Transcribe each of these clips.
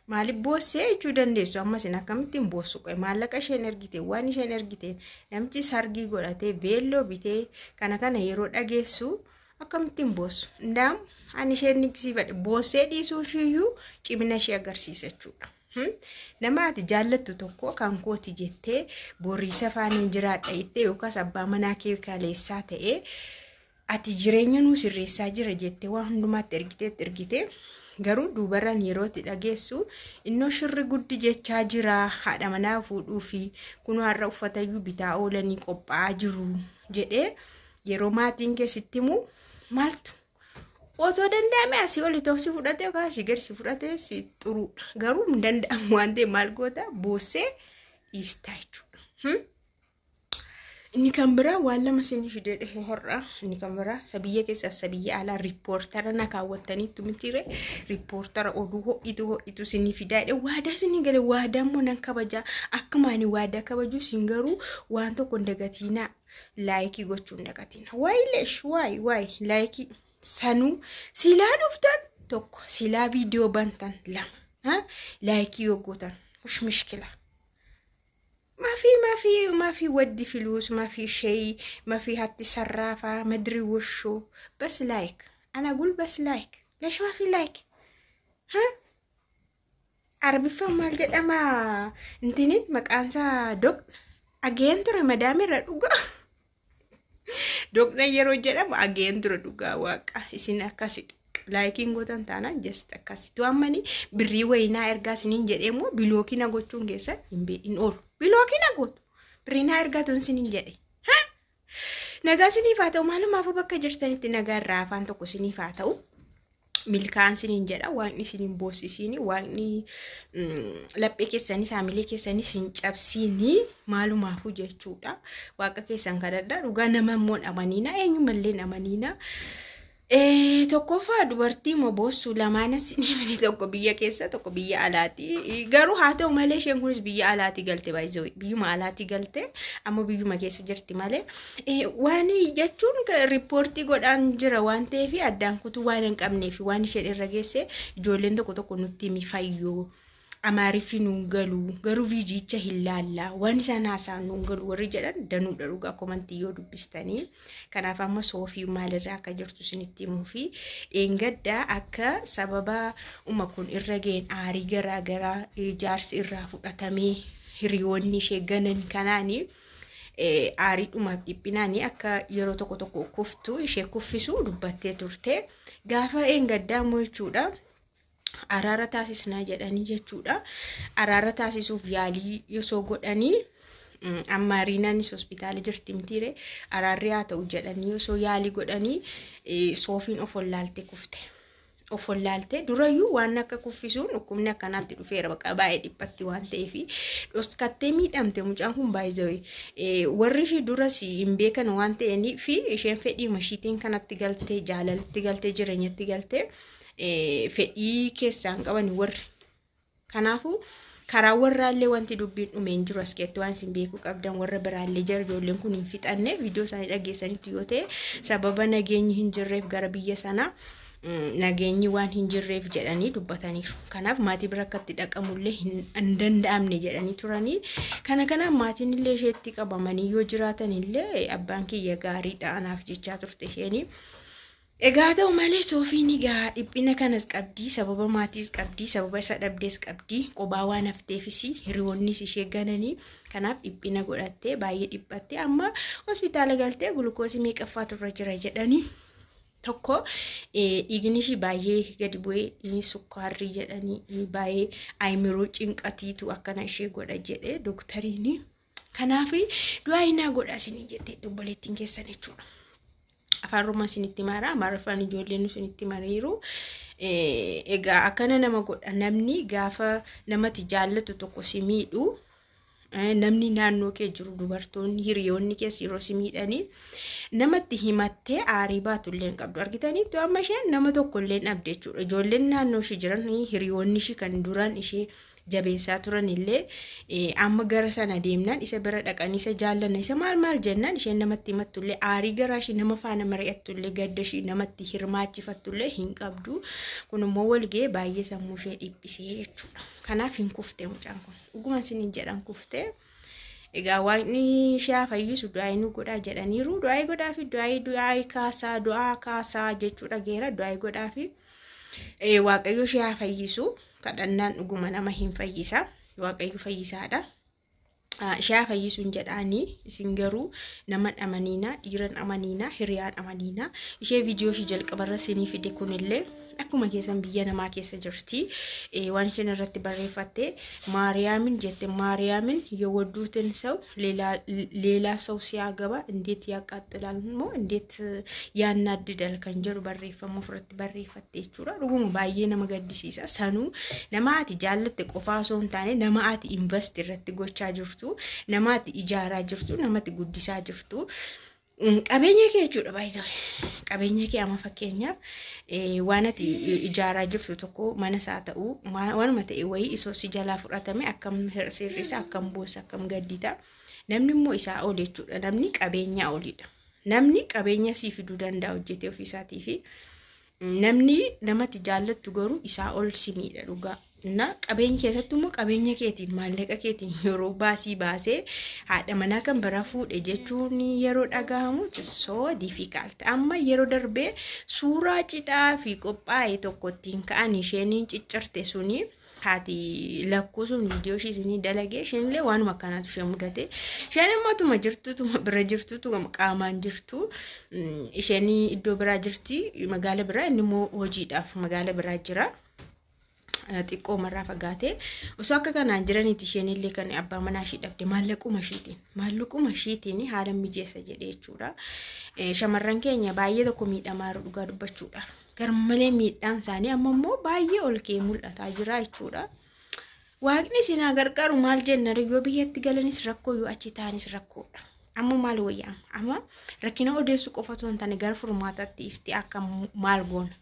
Maaliif boossee jechuu dandeessu? Amma isin akkamittiin boossu? Qoe maallaqa isheen ergite, waan isheen ergite, namichi sargii godhatee beelloo bitee kana kana yeroo dhageessu akkamittiin boossu? Ndaam ani isheen niqsiifadhe, boossee dhiisuu ishiiyyuu cimina ishee agarsiisa jechuudha. Nama ati jaallattu tokko kan kooti jettee, boriisa faaniin jiraadha jettee, yookaas abbaa manaa kee kaleessaa ta'ee ati jireenya nuu sirreessaa jira jettee waan hundumaatti ergiteetti ergitee, garuu duubarraan yeroo itti dhageessu innoo shirri guddi jechaa jira, haadha manaa fuudhuu fi kunoo har'a uffatayyuu bitaa oolanii qophaa'aa jiru jedhee yeroo maatiin keessatti himu, maaltu otoo danda'ame asii oli ta'u si fudhate yookaan asii gadi si fudhate si xuruudha. Garuu hin danda'amu waan ta'eef maal goota? Boossee dhiistaa jechuudha. Inni kan biraa waan lama isinii fidee dhufe har'a. Inni kan biraa isa biyya keessaaf isa biyya alaa riippoortara na kaawwattaniittu mitiire? Riippoortara oduu ho'itu ho'itu isinii fidaa jedhe waadaa isinii gale. Waadaa immoo nan kabajaa. Akkuma ani waadaa kabaju, isin garuu waan tokko hin dagatiinaa. Like gochuu hin dagatiinaa. Waay leesh waay waay, like sanuu silaa dhuftan tokko, silaa viidiyoo bantan lama, like yoo gootan مش مشكلة. ما في ما في ما في ودي فلوس، ما في شيء، ما في هاتي صرافة ما ادري وشو، بس like. انا اقول بس like. ليش ما في like؟ ها، Arabiffaan maal jedhama? Intiniin maqaan isaa doq ageen ture madaamirra dhugaa. Doqna yeroo jedhamu ageen ture dhugaa. Waaqa isin akkasi likeiin gootan taanaan just akkasitti ammani birrii wayinaa ergaa isiniin jedhee immoo blockina gochuun keessan hin oolu. Blockina gootu, birrii naa ergaa tun isiniin jedhe. Nagaa isiniif haa ta'u. Maalumaafuu bakka jirtanitti nagaa irraa afaan tokko isiniif haa ta'u. Milkaa'an isiniin jedha. Waaqni isiniin boossisiini, waaqni laphee keessanis haamilee keessanis hin cabsiini. Maalumaafuu jechuudha. Waaqa keessan kadhadhaa dhugaa. Nama immoo hin amaniina, eenyumallee hin amaniina. Tokkoffaa dubartii moo boossu lamaanas ni, tokko biyya keessa, tokko biyya alaati. Garuu haa ta'u malee isheen kunis biyya alaati galte, baay'ee biyyuma alaati galte, amma biyyuma keessa jirti malee. Waan jechuun riippoortii godhaan jira waan ta'eef addaan kutuu waan hin qabneef, waan isheen irra geesse ijoolleen tokko tokko nutti himi fayyoo. Amaariffi nuun galu, garuu viidiyicha hin laallaa, waan isaan haasa'an nuun galu warri jedhan danuudha dhugaa commentii yoo dubbistanii. Kanaaf amma Soofii maalirraa akka jirtu isinitti himuu fi dheengaddaa akka sababa uma kun irra ga'een aarii garaa garaa ijaarsi irraa fudhatamee hiriyoonni ishee ganan kanaanii aarii dhumaaf dhiphinaanii akka yeroo tokko tokko kuftu ishee kuffisu dubbattee turte. Gaafa dheengaddaa immoo jechuudha, araara taasisnaa jedhanii jechuudha. Araara taasisuuf yaalii osoo godhanii, amma Riinaanis hospitaala jirti mitiire, araarri haa ta'u jedhanii osoo yaalii godhanii Soofiin of wallaalte kufte. Of wallaalte. Durayyuu waan akka kuffisuun dhukkubni akkanaatti dhufeera, bakka baay'ee dhiphatti waan ta'eef dhoskattee miidhamte. Mucaan kun baay'ee warri ishii duras hin beekan waan ta'eef, isheen fedhii mashiitiin kanatti galtee, jaalalatti galtee, jireenyatti galtee, fedhii keessaan qaban warri. Kanaafuu karaa warraallee wanti dubbiin dhume hin jiru. As keessatti waan isin beekuu qabdan, warra biraallee jira. Ijoolleen kun hin fixanne. Viidiyoo isaanii dhageessanitti yoo ta'e, sababa nageenyi hin jirreef, gara biyya sanaa nageenyi waan hin jirreef jedhanii dubbataniiru. Kanaaf maatii bira akka itti dhaqamullee hin danda'amne jedhanii turanii. Kana kanaaf maatiin illee isheetti qabamanii yoo jiraatan illee, abbaan kiyya gaariidha anaaf jechaa turte isheenii. Egaa ta'u malee Soofiin egaa dhiphina kanas qabdii, sababa maatiis qabdii, sababa isa dhabdees qabdii, qobaa waan hafteefis hiriyoonnis ishee gananii, kanaaf dhiphina godhattee baay'ee dhiphattee amma hospitaala galtee gulukoosii meeqaffaatu irra jira jedhanii, tokko dhiigni ishii baay'ee gadi bu'ee, sukkaarri jedhanii, baay'ee ayimiroo cinqatiitu akkana ishee godha jedhee dooktariin. Kanaaf du'aa hinaa godha isinii jettee obboleettiin keessan jechuudha. Afaan Oromoo isinitti mara, Amaariffaan ijoolleen isinitti mariiru. Egaa akkana nama godha namni gaafa namatti jaallatu tokko si miidhu, namni naannoo kee jiru, dubartoonni hiriyoonni keessa yeroo si miidhanii namatti himattee aarii baatu illee hin qabdu. Argitaniitu, amma isheen nama tokko illee hin dhabde jechuudha. Ijoolleen naannoo ishee jiran, hiriyoonni ishee kan duraan ishee Jabeessaa turan illee amma gara sana deemnaan, isa bira dhaqanii, isa jaallanna, isa maal maal jennaan, isheen namatti himattullee, aarii garaa ishii nama faana mari'attullee, gadda ishii namatti hirmaachifattullee hin qabdu. Kun immoo walga'ee baay'ee sammuu ishee dhiphisee jechuudha. Kanaaf hin kuftee mucaan kun, dhuguma isiniin jedhan, kuftee. Egaa Waaqni ishee haa fayyisu, du'aa nu godhaa jedhaniiru. Du'aa godhaa fi du'aa kaasaa, du'aa kaasaa jechuudha geera, du'aa godhaa fi Waaqayyo ishee haa fayyisu. Kadhannaan dhuguma nama hin fayyisa. Waaqayyo fayyisaadha. Ishee haa fayyisu hin jedhaanii, isin garuu nama amaniinaa, dhiiran amaniinaa, hiriyaan amaniinaa. Ishee viidiyoo ishee jalqabarra isinii fide kunillee akkuma keessan biyya namaa keessa jirti. Waan isheen irratti barreeffatte "ማርያምን" jette, "ማርያምን የወዱትን ሰው ሌላ ሰው ሲያገባ እንዴት ያቃጥላል moo እንዴት ያናድዳል" kan jedhu barreeffama ofirratti barreeffatte jechuudha. Dhuguma baay'ee nama gaddisiisa. Sanuu nama ati jaallatte qofaa osoo hin taane, nama ati invest irratti gochaa jirtu, nama ati ijaaraa jirtu, nama ati guddisaa jirtu. Qabeenya kee jechuudha baay'ee, qabeenya kee. Amma fakkeenyaaf waan ati ijaaraa jirtu tokko, mana isaa ta'uu, waanuma ta'e wayii, isoo si jalaa fudhatame akkam sirrisa, akkam boossa, akkam gaddita? Namni immoo isaa ol jechuudha. Namni qabeenyaa olidha. Namni qabeenya sii fiduu danda'a hojjetee ofiisaatii fi namni namatti jaallattu garuu isaa ol si miidha dhugaa. Na qabeenya keessattuu immoo qabeenya keetiin, maallaqa keetiin yeroo baasii baasee haadha manaa kan biraa fuudhe jechuun yeroo dhagahamu, so difficult. Amma yeroo darbee suuraa cidhaa fi qophaa'e tokko ittiin ka'an isheen ciccirte suni, haati lakkuu sun viidiyoo ishii isinii dalagee, isheen illee waanuma akkanaatu ishee mudate. Isheen immoo tuma jirtu, tuma bira jirtu, tuma qaamaan jirtu. Isheen iddoo biraa jirti, magaala biraa, inni immoo hojiidhaaf magaala biraa jira. Xiqqoo marraa fagaatee osoo akka kanaan jiraniiti isheen illee kan abbaa manaa ishii dhabde maallaquma ishiitiin haala mijeessa jedhee jechuudha. Shamarran keenya baay'ee tokko miidhamaa jiru dhugaa dubbachuudhaaf. Garmalee miidhaan isaanii amma immoo baay'ee ol ka'ee mul'ataa jira jechuudha. Waaqni isin haa gargaaru. Maal jenna, yoo biyyatti galanis rakkoo, yoo achi ta'anis rakkoodha. Amma maal wayyaa? Amma rakkina odeessuu qofa osoo hin taane gara furmaataatti isti akka maal goona?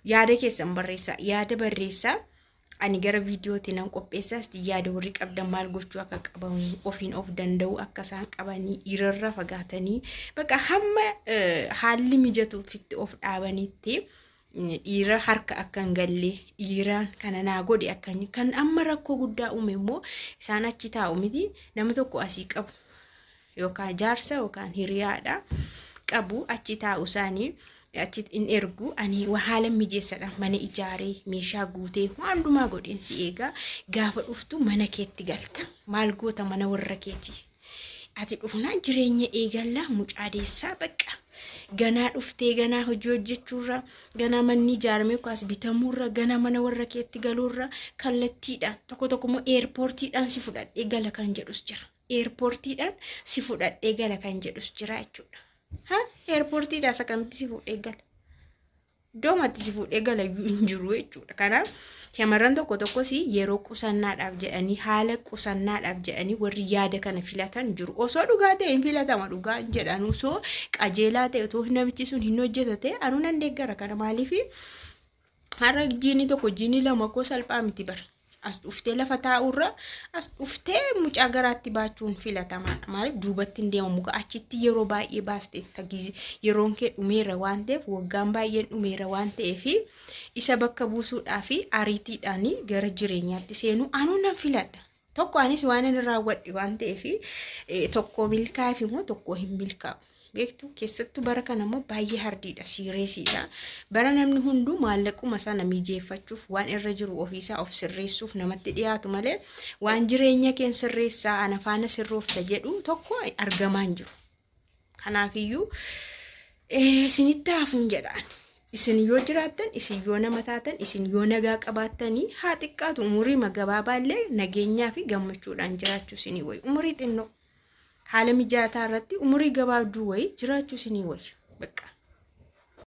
Yaada keessan barreessaa. Yaada barreessaa. Ani gara viidiyootti nan qopheessaa. Isti yaada warri qabdan, maal gochuu akka qaban, ofiin of danda'u akka isaan qabanii, dhiirarra fagaatanii, bakka hamma haalli mijatuufitti of dhaabanitti, dhiira harka akka hin galle, dhiiraan kana naa godhe akka kan amma rakkoo guddaa uume immoo isaan achi taa'u miti, nama tokko asii qabu yookaan jaarsa yookaan hiriyaadha qabu, achi taa'u isaanii achi in ergu. Ani haala mijeessadha, mana ijaaree, meeshaa guutee, waan hundumaa godheen si eegaa, gaafa dhuftu mana keetti galta. Maal goota mana warra keetii? Ati dhufnaan jireenya eegallaa, mucaa deessaa, bakka ganaa dhuftee ganaa hojii hojjechuurra, ganaa manni ijaaramee kaas bitamuurra, ganaa mana warra keetti galuurra, kallattiidhaan tokko tokko immoo eerpoortiidhaan si fudhadhee gala kan jedhus jira. Eerpoortiidhaan si fudhadhee gala kan jedhus jira jechuudha. Ha, eerpoortiidhaan isa kamitti si fuudhee gala? Iddoo matti si fuudhee gala iyyuu hin jiru jechuudha. Kanaaf shamarran tokko tokkos yeroo qusannaadhaaf jedhanii, haala qusannaadhaaf jedhanii warri yaada kana filatan jiru. Osoo dhugaa ta'e hin filatama dhugaa jedhan, osoo qajeelaa ta'e, otoo namichi sun hin hojjetate, anuu nan deeggara kana. Maaliif, har'a jiini tokko, jiini lama koo salphaa miti bara. As dhuftee lafa taa'urra as dhuftee mucaa garaatti baachuun filatamaadha. Maaliif, duubatti hin deemamu, achitti yeroo baay'ee baastee yeroon kee dhumeera waan ta'eef, waggaan baay'een dhumeera waan ta'eef, isa bakka buusuudhaa fi ariitiidhaan gara jireenyaatti seenuu anuu nan filadha. Tokko anis waan inni raawwadhe waan ta'eef, tokko milkaa'eef immoo tokko hin milkaa'u. Beektu, keessattuu bara kana immoo baay'ee hardiidha, siireesiidha. Bara namni hunduu maallaquma sana mijeeffachuuf waan irra jiru ofiisaa of sirreessuuf namatti dhiyaatu malee, waan jireenya keen sirreessaa, ana faana sirroofta jedhu tokko argamaa hin jiru. Kanaafiyyuu isinitti hafuun jedhaan. Isin yoo jiraattan, isin yoo nama taatan, isin yoo nagaa qabaattanii, haa xiqqaatu umurii gabaabaallee nageenyaa fi gammachuudhaan jiraachuu isinii wayi. Umurii xinnoo haala mijataa irratti umurii gabaabduu wayii jiraachuu isinii wayya. Bakka